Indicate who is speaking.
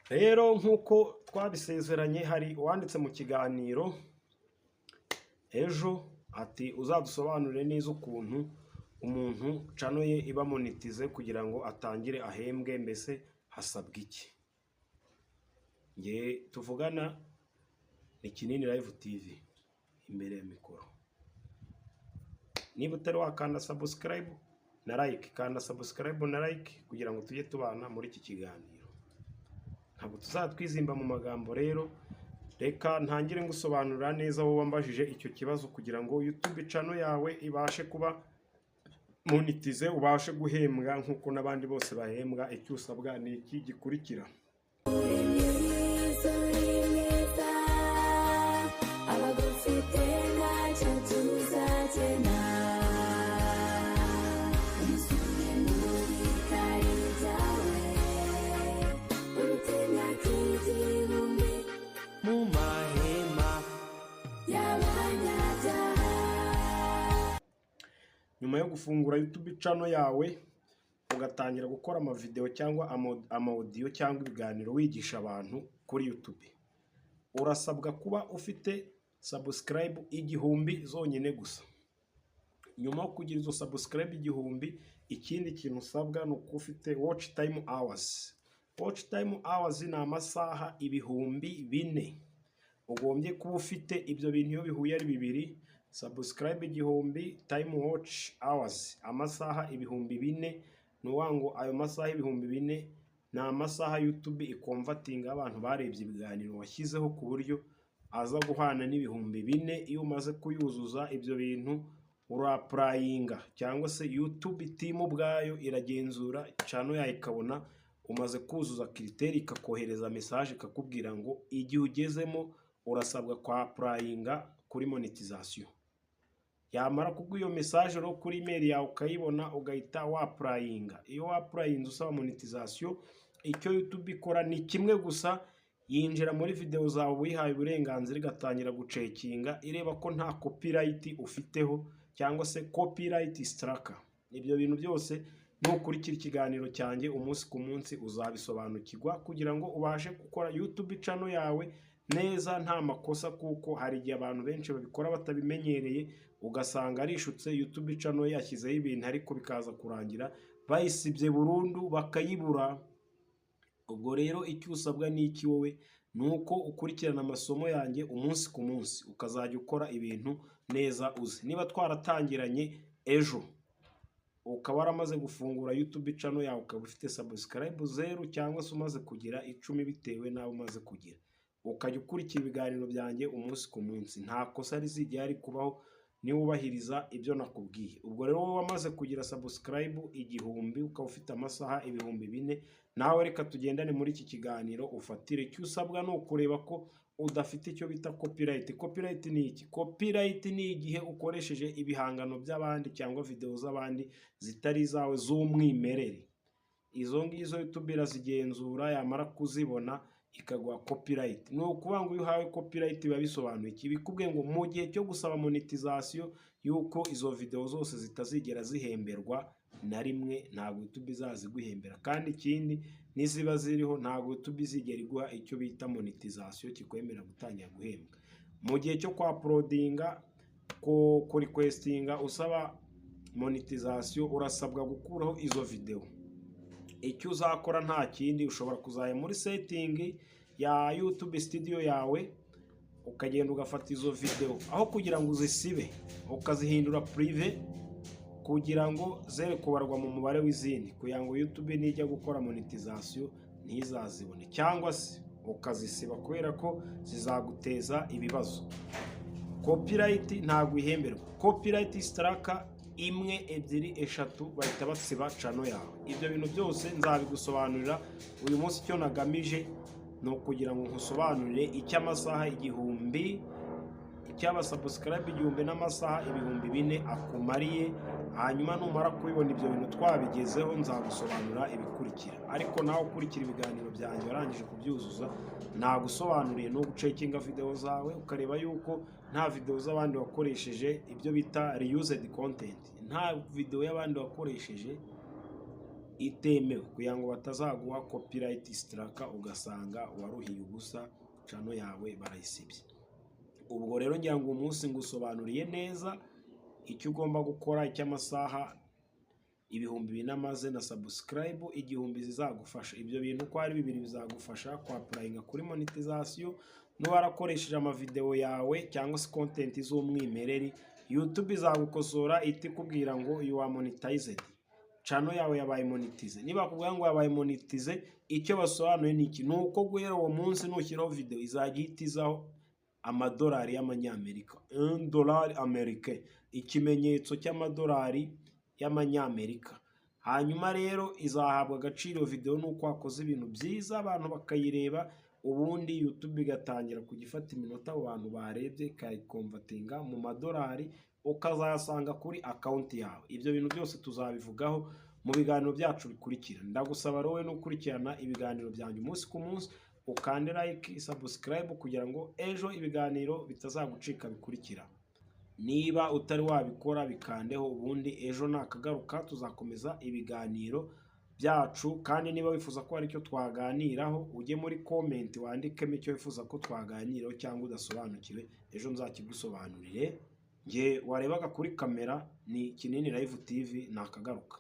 Speaker 1: Rero nk'uko twabisezeranye, hari uwanditse mu kiganiro ejo ati: "Uzadusobanurire neza ukuntu umuntu channel ye iba monetize kugira ngo atangire ahembwe, mbese hasabwa iki?" Nge tuvugana ni Kinini Live TV imbere ya mikoro. Niba utari wakanda subscribe na like, kanda subscribe na like kugira ngo tujye tubana muri iki kiganiro. Ntabwo tuzatwizimba mu magambo. Rero reka ntangire ngusobanurira neza, wowe wambajije icyo kibazo, kugira ngo YouTube channel yawe ibashe kuba monetize, ubashe guhembwa nk'uko n'abandi bose bahembwa. Icyo usabwa ni iki gikurikira.
Speaker 2: Uri mwiza, uri mwiza, abagufite ntacyo tuzakena. Umusore mu bikari byawe, uruta imyaka 1000
Speaker 3: mu mahema
Speaker 2: y'abanyabyaha.
Speaker 1: Nyuma yo gufungura YouTube channel yawe, ugatangira gukora amavideo cyangwa ama audio cyangwa ibiganiro wigisha abantu kuri YouTube, urasabwa kuba ufite subscribe 1000 zonyine gusa. Nyuma yo kugira izo subscribe 1000, ikindi kintu usabwa ni ukuba ufite watch time hours. Watch time hours ni amasaha 4000 ugombye kuba ufite. Ibyo bintu iyo bihuye ari bibiri, subscribe 1000, time watch hours amasaha 4000, ni ukuvuga ngo ayo masaha 4000 ni amasaha YouTube iconvertinga abantu barebye ibiganiro washyizeho, ku buryo aza guhana n'4000. Iyo umaze kuyuzuza ibyo bintu, urapplyinga cyangwa se YouTube team ubwayo iragenzura channel yayo, ikabona umaze kuzuza criteria, ikakohereza message ikakubwira ngo igihe ugezemo urasabwa kwa applyinga kuri monetization. Yamara kuguha iyo message rero kuri email yawe, ukayibona, ugahita wapplyinga. Iyo wapplyinze usaba monetization, icyo YouTube ikora ni kimwe gusa: yinjira muri video zawe wihaye uburenganzira, igatangira gucheckinga ireba ko nta copyright ufiteho cyangwa se copyright strike. Ibyo bintu byose, nukurikira ikiganiro cyanjye umunsi ku munsi, uzabisobanukirwa kugira ngo ubashe gukora YouTube channel yawe neza nta makosa, kuko hari igihe abantu benshi babikora batabimenyereye, ugasanga arishutse, YouTube channel yashyizeho ibintu, ariko bikaza kurangira bayisibye burundu, bakayibura. Ubwo rero icyo usabwa ni iki wowe? Ni uko ukurikirana amasomo yanjye umunsi ku munsi, ukazajya ukora ibintu neza uzi. Niba twaratangiranye ejo, ukaba waramaze gufungura YouTube channel yawe, ukaba ufite subscribe 0 cyangwa se umaze kugira 10, bitewe n'abo umaze kugira, ukajya ukurikira ibiganiro byanjye umunsi ku munsi, nta kosa rizigera rikubaho niwubahiriza ibyo nakubwiye. Ubwo rero wowe wamaze kugira subscribe 1000, ukaba ufite amasaha 4000, nawe reka tugendane muri iki kiganiro ufatire. Icyo usabwa ni ukureba ko udafite icyo bita copyright. Copyright ni iki? Copyright ni igihe ukoresheje ibihangano by'abandi cyangwa video z'abandi zitari izawe z'umwimerere. Izo ngizo YouTube irazigenzura, yamara kuzibona ikaguha copyright. Ni ukuvuga ngo iyo uhawe copyright biba bisobanuye iki? Bikubwiye ngo mu gihe cyo gusaba monetization, yuko izo video zose zitazigera zihemberwa na rimwe, ntabwo YouTube izaziguhembera. Kandi ikindi, niziba ziriho, ntabwo YouTube izigera iguha icyo bita monetization kikwemerera gutangira guhembwa. Mu gihe cyo kwa uploadinga, ku requestinga usaba monetization, urasabwa gukuraho izo video. Icyo uzakora nta kindi, ushobora kuzajya muri setting ya YouTube Studio yawe, ukagenda ugafata izo video, aho kugira ngo uzisibe, ukazihindura private kugira ngo zere kubarwa mu mubare w'izindi, kugira ngo YouTube nijya gukora monetization ntizazibone, cyangwa se ukazisiba kubera ko zizaguteza ibibazo. Copyright ntabwo ihemberwa. Copyright strike imwe, ebyiri, eshatu, bahita basiba channel yawe. Ibyo bintu byose nzabigusobanurira. Uyu munsi icyo nagamije ni ukugira ngo nkusobanurire icyo amasaha 1000, icyaba subscribe 1000 n'amasaha 4000 akumariye. Hanyuma numara kubibona, ibyo bintu twabigezeho, nzagusobanurira ibikurikira. Ariko nawe ukurikira ibiganiro byanjye warangije kubyuzuza, nagusobanuriye no gucheckinga video zawe, ukareba yuko nta video z'abandi wakoresheje, ibyo bita reused content, nta video y'abandi wakoresheje. itemewe, kugira ngo batazaguha copyright strike, ugasanga waruhiye ubusa, channel yawe barayisibye. Ubwo rero ngira ngo uyu munsi ngusobanuriye neza icyo ugomba gukora, icy'amasaha 4000 amaze na subscribe 1000 zizagufasha. Ibyo bintu uko ari bibiri bizagufasha kwapplyinga kuri monetization. Nuba warakoresheje amavideo yawe cyangwa se content z'umwimerere, YouTube izagukosora ihita ikubwira ngo "You are monetized, channel yawe yabaye monetize." Niba bakubwira ngo yabaye monetize, icyo basobanuye ni iki? Ni uko guhera uwo munsi nushyiraho video izajya ihita izaho amadolari y'amanyamerika, $1 américain, ikimenyetso cy'amadolari y'amanyamerika. Hanyuma rero izahabwa agaciro video nuko wakoze ibintu byiza, abantu bakayireba, ubundi YouTube igatangira kujya ifata iminota abo bantu barebye ikayiconvertinga mu madolari, ukazayasanga kuri account yawe. Ibyo bintu byose tuzabivugaho mu biganiro byacu bikurikira. Ndagusaba wowe n'ukurikirana ibiganiro byanjye umunsi ku munsi, ukande like, subscribe, kugira ngo ejo ibiganiro bitazagucika bikurikira. Niba utari wabikora, bikandeho, ubundi ejo nakagaruka tuzakomeza ibiganiro byacu. Kandi niba wifuza ko hari icyo twaganiraho, ujye muri comment wandikemo icyo wifuza ko twaganiraho cyangwa udasobanukiwe, ejo nzakigusobanurire. Nge warebaga kuri kamera ni Kinini Live TV, nakagaruka.